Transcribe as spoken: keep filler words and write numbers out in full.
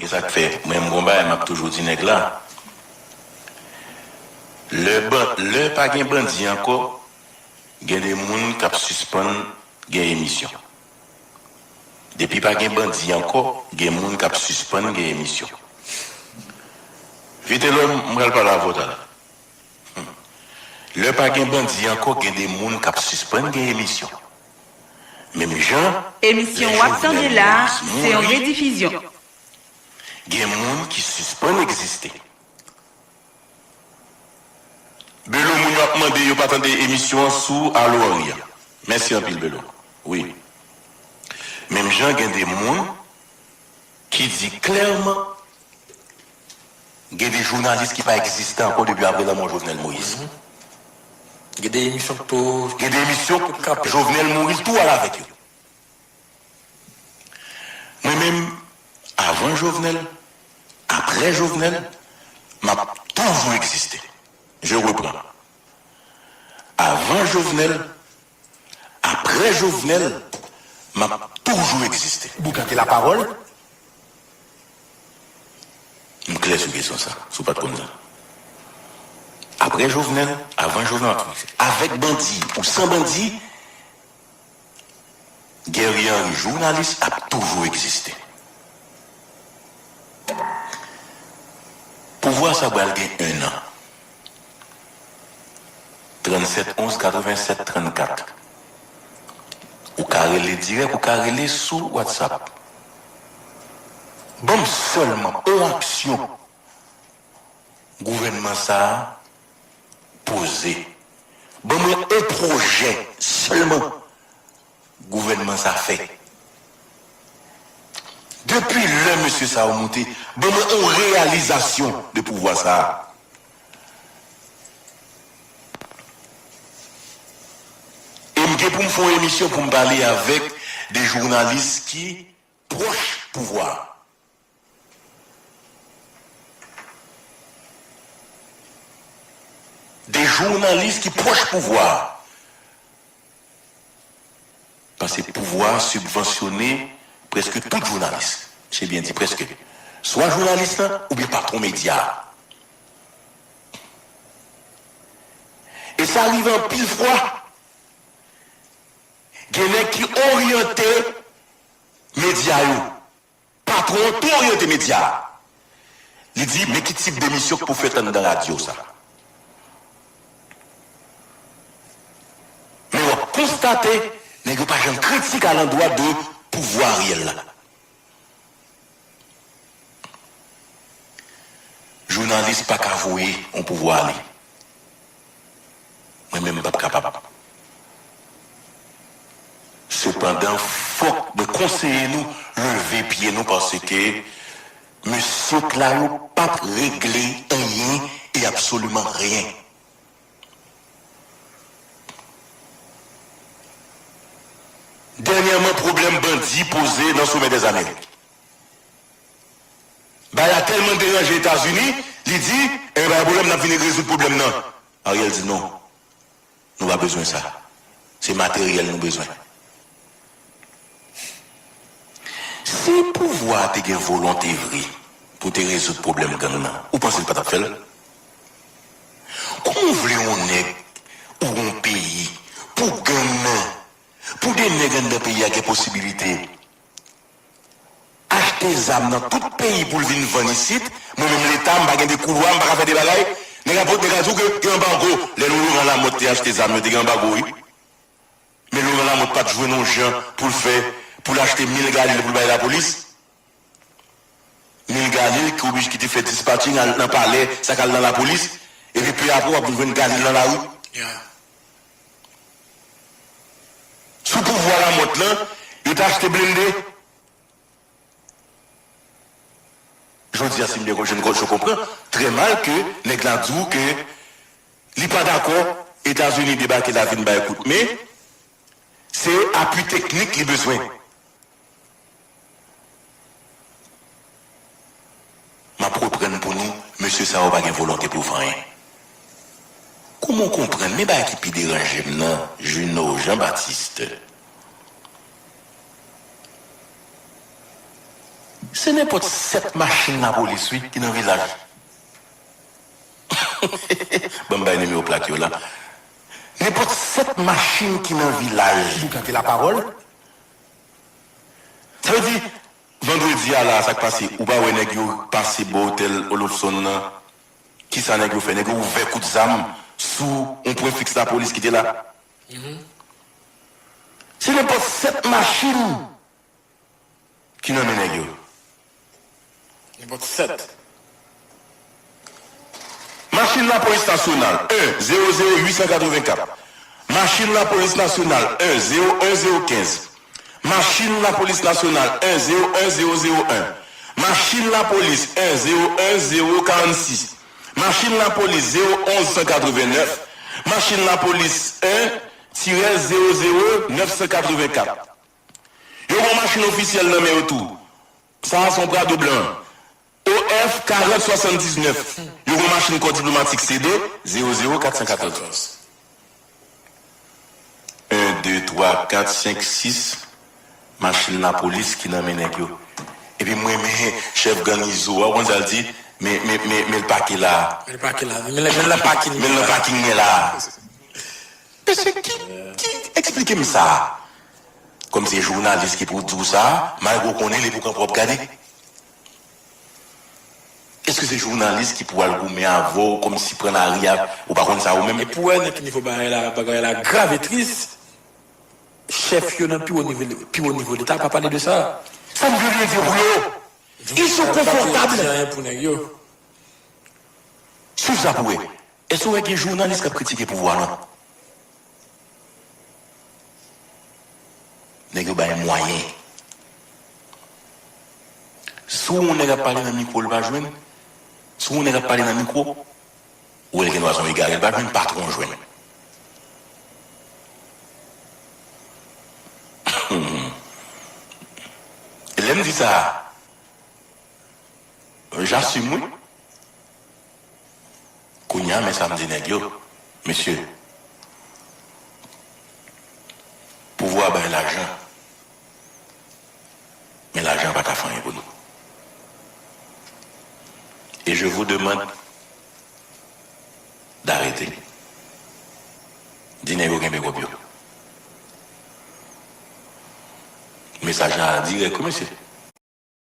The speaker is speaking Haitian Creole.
E sa k fè, mwen, m gon bagay m ap toujou di nèg la. Lè ban-, lè pa gen bandi ankò, gen de moun k ap sispann gen emisyon. Depi pa gen bandi ankò, gen moun k ap sispann gen emisyon. Vitelòm, m pral pale avè w talè. Lè pa gen bandi ankò, gen de moun k ap sispann gen emisyon. Menm jan, emisyon w ap tande la a, se yon redifizyon. Gen moun ki sispann egziste. Belo, moun yo ap mande yo pa tande emisyon an sou Alo Anri an. Mèsi anpil, Belo. Wi. Menm jan gen de moun ki di klèman, gen de jounalis ki pa egziste ankò depi apre lanmò Jovenel Moïse. Gen de emisyon k tou, gen de emisyon k ap Jovenel mouri, l tou al avèk yo. Mwen menm, avan Jovenel, apre Jovenel, m ap toujou egziste. Je reprends. Avan Jovenel, apre Jovenel, m ap toujou egziste. Boukante lapawòl. M klè sou kesyon sa, si w pa t konn sa. Apre Jovenel, avan Jovenel, m ap toujou egziste. Avèk bandi ou san bandi, Guerrier Henry, jounalis, ap toujou egziste. Pouvwa sa pral gen en an. Trannsèt onz katrevennsèt trannkat. Ou ka rele dirèk, ou ka rele sou WhatsApp. Ban m sèlman yon aksyon gouvènman sa a poze. Ban mwen yon pwojè sèlman gouvènman sa fè. Depi lè mesye sa yo moute, ban mwen yon reyalizasyon de pouvwa sa a. E m gen pou m fè yon emisyon pou m pale avèk de jounalis ki pwòch pouvwa a. De jounalis ki pwòch pouvwa a. Paske pouvwa a sibvansyone prèske tout jounalis. Se byen di prèske. Swa jounalis lan oubyen patwon medya a. E sa rive anpil fwa. Gen nèg ki oryante medya yo. Patwon an tou oryante medya a. Li di, men ki tip de emisyon k pou fèt anndan radyo sa. Men w ap konstate, nèg yo pa janm kritik alandwa de pouvwa Ariel la. Jounalis pa ka voye yon pouvwa ale. Mwen menm, m p ap kapab. Sepandan, fòk mwen konseye nou leve pye nou, paske mesye k la yo p ap regle anyen e absoliman ryen. Dènyèman, pwoblèm bandi poze nan Sommet des Amériques. Bagay la tèlman deranje Etazini, li di, "Enben, pa gen pwoblèm, n ap vin rezoud pwoblèm nan." Ariel di, "Non, nou pa bezwen sa. Se materyèl nou bezwen." Si pouvwa a te gen volonte vre pou te rezoud pwoblèm gang nan, ou panse l pa t ap fè l? Kòman w vle yon nèg ou yon peyi pou gang nan, pou de nèg anndan peyi a gen posibilite achte zam nan tout peyi pou l vin vann isit, mwen menm Leta, m pa gen de koulwa, m pa ka fè de bagay, nèg ap, nèg ap di w ke gen anbago. Lè Laurent Lamothe te achte zam yo, te gen anbago, wi. Men Laurent Lamothe pa t jwenn yon jan pou l fè, pou l achte mil galil pou l bay lapolis. Mil galil ki oblije, ki te fè dispatching al nan palè, sa k al nan lapolis, epi pe apre w ap vin jwenn galil nan lari. Sou pouvwa Lamothe lan, yo t achte blende. Jodi a, si m byen konprann, je konprann trè mal ke nèg la di w ke li pa dakò Etazini debake la vin bay kout men, se apui teknik li bezwen. M ap reprann pou nou, mesye sa yo pa gen volonte pou fè anyen. Kòman w konprann, men bagay ki pi deranje m nan, Juno Jean Baptiste. Se nenpòt sèt machin lapolis, wi, ki nan vilaj. Ban m bay nimewo plak yo la. Nenpòt sèt machin ki nan vilaj. Boukante lapawòl. Sa vle di, vandredi a la, sa k pase, ou pa wè nèg yo pase bò otèl Olofsonn nan? Kisa nèg yo fè? Nèg yo ouvè kout zam sou yon pwen fiks lapolis ki te la. Se nenpòt sèt machin ki nan men nèg yo. Nenpòt sèt. Machin lapolis nasyonal, en zewo zewo uit san katrevenkat. Machin lapolis nasyonal, en zewo en zewo kenz. Machin lapolis nasyonal, en zewo en zewo zewo en. Machin lapolis, en zewo en zewo karannsis. Machin lapolis, zewo onz san katrevennèf. Machin lapolis, en tirè zewo zewo nèf san katrevenkat. Yo gen yon machin ofisyèl nan men yo tou. Sa a se yon Prado blan. O F karant swasanndiznèf. Yo gen yon machin kò diplomatik C D, zewo zewo kat san katòz. En, de, twa, kat, senk, sis machin lapolis ki nan men nèg yo. Epi m renmen chèf gang Izo a, ou konn sa l di? Men, men, men, men l pake la. Men l pake la. Men l, men l nan pakin. Men l nan pakin mwen la. Mesye, ki, ki, eksplike m sa. Kòm se jounalis ki pou di w sa, malgre w konnen li pou kanpe w ap gade. Èske se jounalis ki pou al goumen avè w kòmsi pran lari a, ou pa konn sa ou menm? Epi w wè nan ki nivo bagay la, bagay la grav e tris, chèf yo nan pi wo nivo, pi wo nivo Leta pa pale de sa. Sa m vle di pou yo, ils sont confortables. Di anyen pou nèg yo. Swiv sa pou wè. Èske w wè gen jounalis k ap kritike pouvwa a? Non. Nèg yo bay mwayen. Si w wè yon nèg ap pale nan mikwo, l pa jwenn. Si w wè yon nèg ap pale nan mikwo, ou wè l gen dwa se yon egare, l pa jwenn, patwon jwenn. Lè m di sa, j'assume, wi. Kounye a, men sa m di nèg yo, mesye, pouvwa bay lajan, men lajan pa ka fè anyen pou nou. Et je vous demande d'arrêter. Di nèg yo kenbe kòb yo. Mesaj la dirèk, wi, mesye.